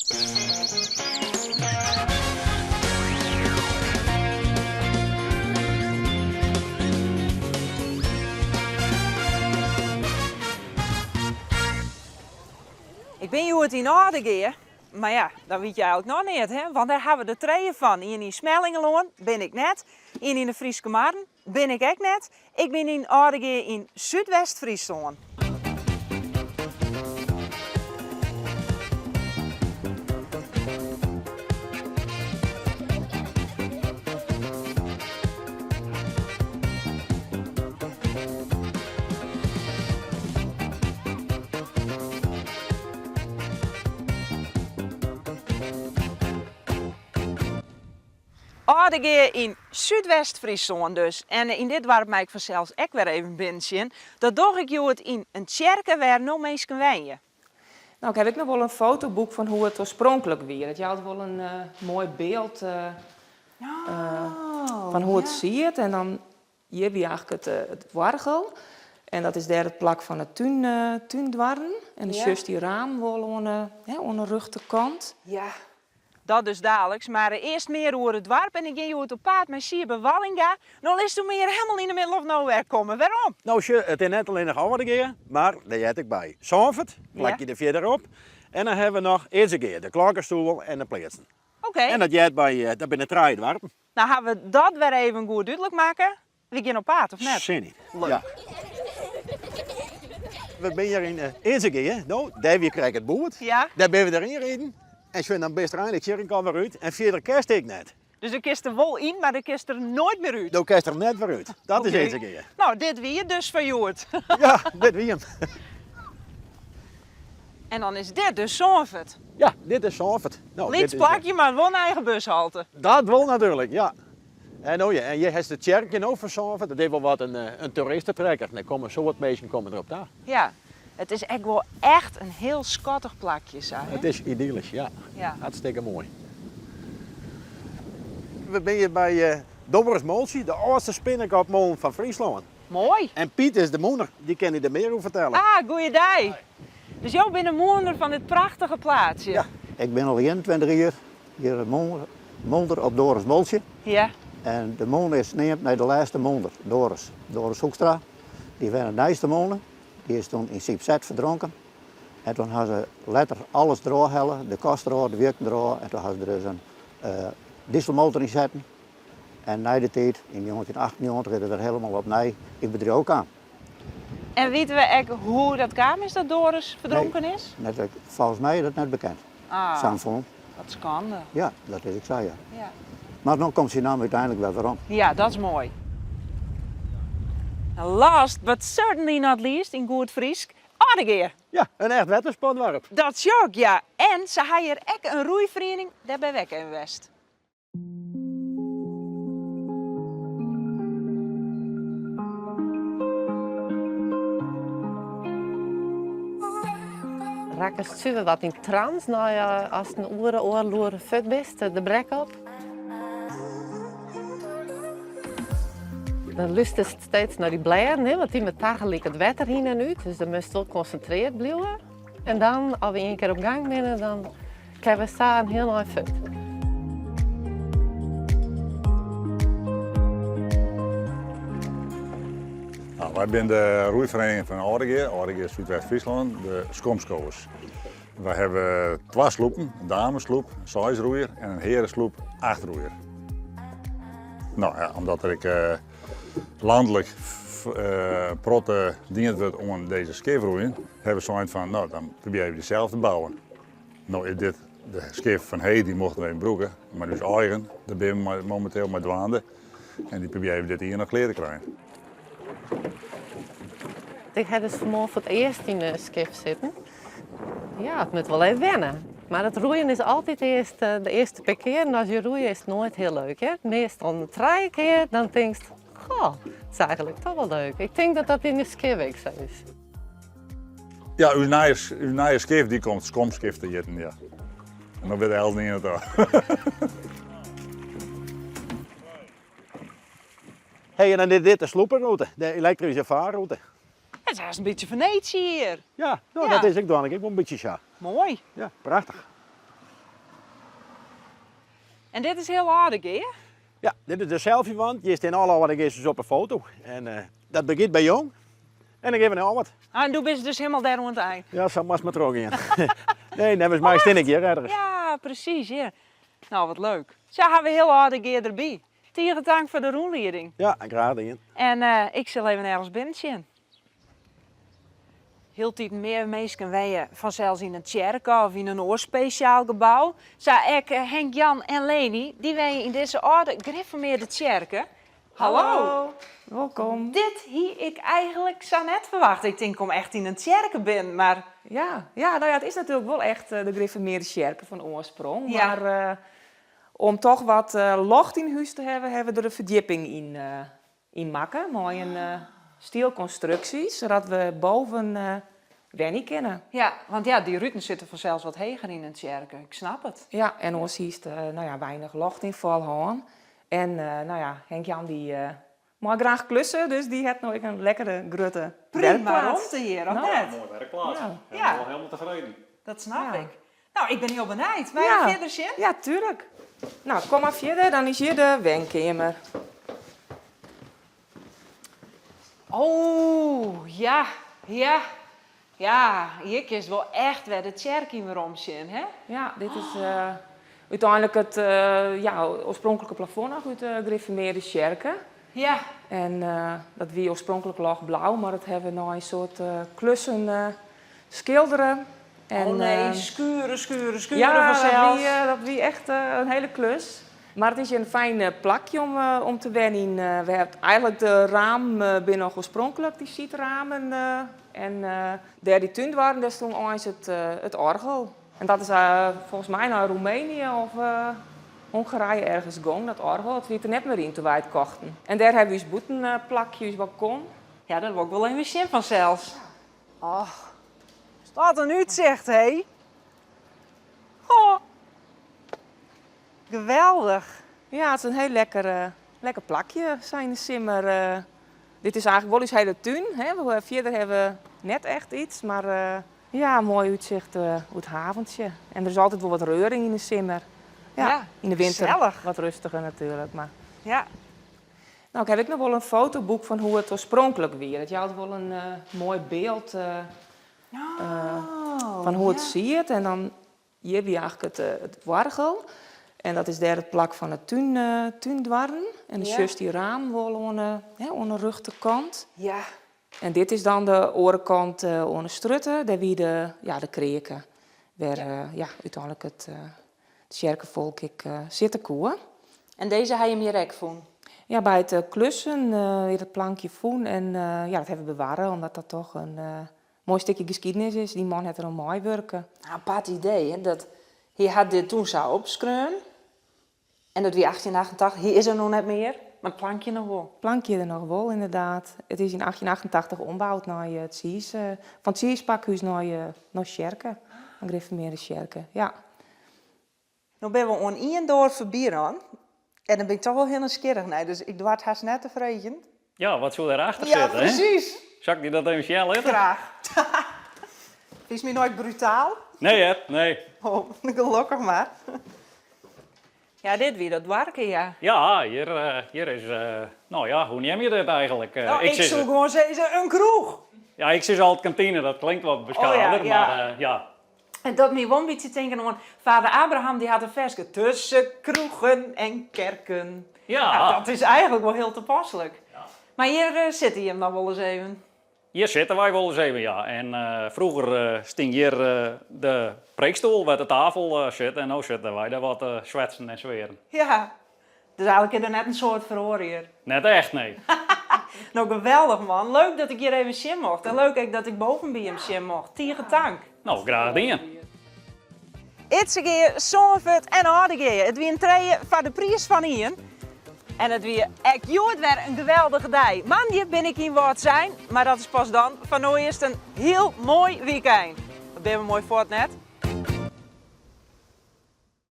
Ik bin hjoed yn Aldegea, mar ja, dan wit je eigenlik noch neat, hè? Want dêr hawwe we der trije fan. Ien yn Smellingerlân, bin ik net. Ien yn de Fryske Marren, bin ik ek net. Ik bin yn Aldegea yn Súdwest-Fryslân. Aldegea yn Súdwest-Fryslân dus. En yn dit doarp mei ik fansels ek wer even binnen sjen. Dat doch ik hjoed yn in tsjerke wêr no minsken wenje. No, ik haw ek noch wol in fotoboek fan hoe it oarspronklik wie. Dat jout wol in moai byld fan hoe it siet. En dan hjir wie eigentlik it oargel. En dat is dêr it plak fan de túndoarren. En dan sjochst dy ramen wol oan de rjochterkant. Ja, dat dus daliks. Mar earst mear oer it doarp. En ik gean hjoed op paad mei Siebe Wallinga. No litsto my hjir helemaal yn de middle of nowhere komme. Wêrom? No sjoch, it is net allinnich Aldegea, mar dêr heart ek by Sânfurd, plakje der fierderop. En dan hawwe we noch Idzegea, de klokkestoel en de pleatsen. Oké. En dat heart by, dat binne trije doarpen. No hawwe we dat wer even goed dúdlik makke. We gean op paad, of net? Sin yn. Leuk. Ja. We binne hjir yn Idzegea, no, dêr wie krekt it boerd. Ja. Dêr binne we deryn riden. En sjoch, dan bist der einlik hjir al wer út. En fierder kinst ek net. Dus do kinst der wol yn, mar do kinst der noait mear út. Do kinst der net wer út. Dat is Oké. Idzegea. No, dit wie it dus foar hjoed. Ja, dit wie him. En dan is dit dus Sânfurd. Ja, dit is Sânfurd. No, Lyts dit is, plakje, mar wol in eigen bushalte. Dat wol natuerlik, ja. En oh ja, en hjir hast de tsjerke no fan Sânfurd. Dat is wol wat in toeristentrekker. Der komme in soad minsken komme derop ta. Ja, it is ek wol echt in hiel skattich plakje sa, hè? It is idyllisch, ja. Ja. Hartstikke moai. We binne hjir by Doris Mooltsje, de âldste spinnekopmolen fan Fryslân. Moai! En Piet is de mûner, dy kin dy der mear oer fertelle. Ah, goeiedei! Dus jo binne de mûner fan dit prachtige plaatsje? Ja. Ik bin al 21 jier hjir mûnder op Doris Mooltsje. Ja. En de mûne is neamd nei de lêste mûnder, Doris. Doris Hoekstra. Dy wenne neist de mûne. Dy is toen yn Sypset ferdronken. En toen ha se letter alles derôf helle, de kast derôf, de wjukken derôf. En toen ha se der dus in dieselmotor yn setten. En nei de tiid, yn 1998, is it wer helemaal opnij yn bedriuw kaam. En witte we ek hoe dat kaam is dat Doris ferdronken is? Nee, net, folgens my is dat net bekend. Ah, Sa'n fûn. Wat skande. Ja, dat is ek sa, ja. Ja. Mar no komt syn namme úteinlik wer werom. Ja, dat is moai. Last but certainly not least, yn goed Frysk, Aldegea. Ja, in echt wettersportdoarp. Dat sjoch ik, ja. En se ha hjir ek in roeiferiening, dêr binne we ek even west. Rakkest suver wat yn trance nei ast in oere, oardel oere fuort bist, de brek op. Dan lústerst steeds nei dy blêden, hè, want dy moat tagelyk it wetter yn en út, dus dan moatst wol konsintreard bliuwe. En dan, as we ien kear op gang binne, dan kinne we sa in hiel ein fuort. Nou, wy binne de roeiferiening fan Aldegea, Aldegea Súdwest-Fryslân, de Skomskowers. Wy hawwe twa sloepen, in damesloep, in seisroeier en in hearesloep, achtroeier. No ja, omdat der ek lanlik in protte dien wurdt oan dizze skifroeien, hawwe we sein fan no, dan probearje we dy sels te bouwen. No is dit de skif fan Heech, dy mochten we even brûke, mar ús eigen, dêr binne we mominteel mei dwaande en dy probearje we dit jier noch klear te krijen. Ik ha dus fanmoarn foar it earst yn de skif sitten. Ja, it moat wol even wenne. Mar it roeien is altyd earst de earste pear kearen as je roeie is it noait hiel leuk hear. Meastal trije kear dan tinkst, goh, it is eigenlik toch wol leuk. Ik tink dat dat yn de skif ek sa is. Ja, ús nije, ús nije skif dy komt Skomskif te hjitten, ja. En dan wit elkenien it al. Hey, en dan is dit de sloepenrûte, de elektryske faarrûte. It is hast in bytsje Venetië hjir. Ja, no, Ja. dat is ek dwaande ek wol in bytsje sa. Moai. Ja, prachtich. En dit is hiel Aldegea? Ja, dit is de selfiewand. Hjir stean alle Aldegeasters op 'e foto. En eh, dat begjint by jong. En dan gean we nei âld. Ah, en doe bist dus hielendal dêr oan it ein. Ja, sa moatst mar trochgean. nee, neffens my stean ik hjir ergens. Ja, presys, ja. Nou, wat leuk. Sa ha we hiel Aldegea derby. Tige tank foar de rûnlieding. Ja, graach dien. En eh, ik sil even ergens binnen sjen. Hieltyd mear minsken wenje fansels yn in tsjerke of yn in oar spesjaal gebou. Sa ek eh, Henk Jan en Leni, dy wenje yn dizze âlde grifformearde tsjerke. Hallo. Wolkom. Dit hie ik eigenlik sa net ferwachte. Ik tink, kom echt yn in tsjerke binnen, mar... Ja, ja, nou ja, it is natuerlik wol echt eh, de grifformearde tsjerke fan oarsprong. Ja. Mar eh, om toch wat locht yn hûs te hawwen, hawwe we der in ferdjipping yn, yn makke mei in stielkonstruksje, sadat we boven wenje kinne. Ja, want ja, dy ruten sitte fansels wat heger yn in tsjerke. Ik snap it. Ja, en oars hiest nou ja, weinich lochtynfal hân. En nou ja, Henk Jan dy mei graach klusse, dus dy hat no ek in lekkere grutte Prima werkplaats. romte hjir, of No. net? Moai werkplaats. Ja. Ja. Helemaal, helemaal tefreden. Dat snap Ja. ik. Nou, ik bin hiel benijd. Meie Ja. we fierder sjen? Ja, tuerlik. Nou, kom mar fierder, dan is hjir de wenkeamer. Oh, ja, ja. Ja, hjir kinst wol echt wer de tsjerke yn werom sjen, hè? Ja, dit is eh, úteinlik it eh, ja, oarspronklike plafond noch út de grifformearde tsjerke. Ja. En eh, dat wie oarspronklik ljochtblau, mar dat hawwe we nei in soart klussen skildere. En, oh nee, eh, skuren, skuren, skuren ja, dat fansels. wie, eh, dat wie echt eh, in hiele klus. Mar it is in fijn eh, plakje om, eh, om te wenjen. Eh, we hawwe eigenlik de ramen eh, binne noch oarspronklik, dy sydramen. eh, en eh, dêr dy túndoarren, dêr stond eins it, eh, it oargel. En dat is eh, folgens my nei Roemenië of eh, Hongarije ergens gong, dat oargel. Dat wie der net mear yn doe't wy it kochten. En dêr hawwe we ús bûtenplakje, ús balkon. Ja, dat wol ik wol even sjen fansels. Och, wat in útsicht, hé. Oh, geweldich. Ja, it is in hiel lekker, eh, lekker plakje, sa yn de simmer. eh. dit is eigenlik wol ús hiele tún. Hè. We, fierder hawwe we net echt yts, mar eh, ja, moai útsicht eh, oer it haventsje. En der is altyd wol wat reuring yn de simmer. Ja, Ja, yn de winter gesellich. wat rêstiger natuerlik. Mar. Ja. Nou, ik ha ek noch wol in fotoboek fan hoe't it oarspronklik wie. Dat jout wol in eh, moai byld eh, Oh, fan hoe't it ja. siet. En dan hjir wie eigenlik it, eh, it oargel. En dat is dêr it plak fan de tún, eh, túndoarren. En dan Ja. sjochst dy ramen wol oan de, hè, oan de rjochterkant. Ja. En dit is dan de oare kant eh, oan de strjitte. Dêr wie de, ja, de kreake. Wêr ja. ja, úteinlik it, uh, tsjerkefolk ek uh, sitte koe. En dizze ha jim hjir ek fûn? Ja, by it klussen uh, it plankje fûn. En uh, ja, dat hawwe we bewarre, omdat dat toch in uh, moai stikje skiednis is. Dy man hat der oan meiwurke. Apart idee, hè? Dat, hy hat dit doe sa opskreaun. En dat wie 1888. Hy is der noch net mear, mar it plankje noch wol. Plankje der noch wol, ynderdaad. It is yn 1888 omboud nei it Tsiis, fan it Tsiispakhús nei, nei tsjerke. In grifformearde tsjerke, ja. No binne we oan ien doar foarby rûn. En dan bin ik toch wol hiel nijsgjirrich nei, dus ik doar it hast net te freegjen. Ja, wat soe dêrachter Ja, sitte? hè? presys. Sil ik dy dat even sjen litte? Graach. Fynst my noait brutaal? Nee, hè? Nee. Oh, gelokkich mar. Ja, dit wie dat doarke, ja. Ja, hjir, eh, hjir is, eh, no ja, hoe neame je dit eigenlik? Eh, Nou, ik sis- soe gewoan sizze in kroech. Ja, ik sis altyd kantine, dat klinkt wat beskaafder, Oh ja, ja. mar eh, ja. En dat my wol in bytsje tinken oan vader Abraham, dy hat in ferske tusken kroegen en kerken. Ja. Nou, dat is eigenlik wol hiel tapaslik. Mar hjir eh, sitte jim dan wolris even. Hjir sitte wy wolris even, ja. En eh, froeger eh, stie hjir eh, de preekstoel wêr't de tafel eh, sit en no sitte wy dêr wat te swetsen en swearen. Ja, dus eigenlik is der net in soad feroare hjir. Net echt, nee. Nou, geweldich man. Leuk dat ik hjir even sjen mocht. En leuk ek dat ik boven by jim sjen mocht. Tige tank. No, graach dien. Idzegea, Sânfurd en Aldegea. It wiene trije foar de priis fan ien. En it wie ek hjoed wer in geweldige dei. Moandei bin ik yn Wâldsein, mar dat is pas dan. Foar no earst in hiel moai wykein. Dat binne we moai fuort net.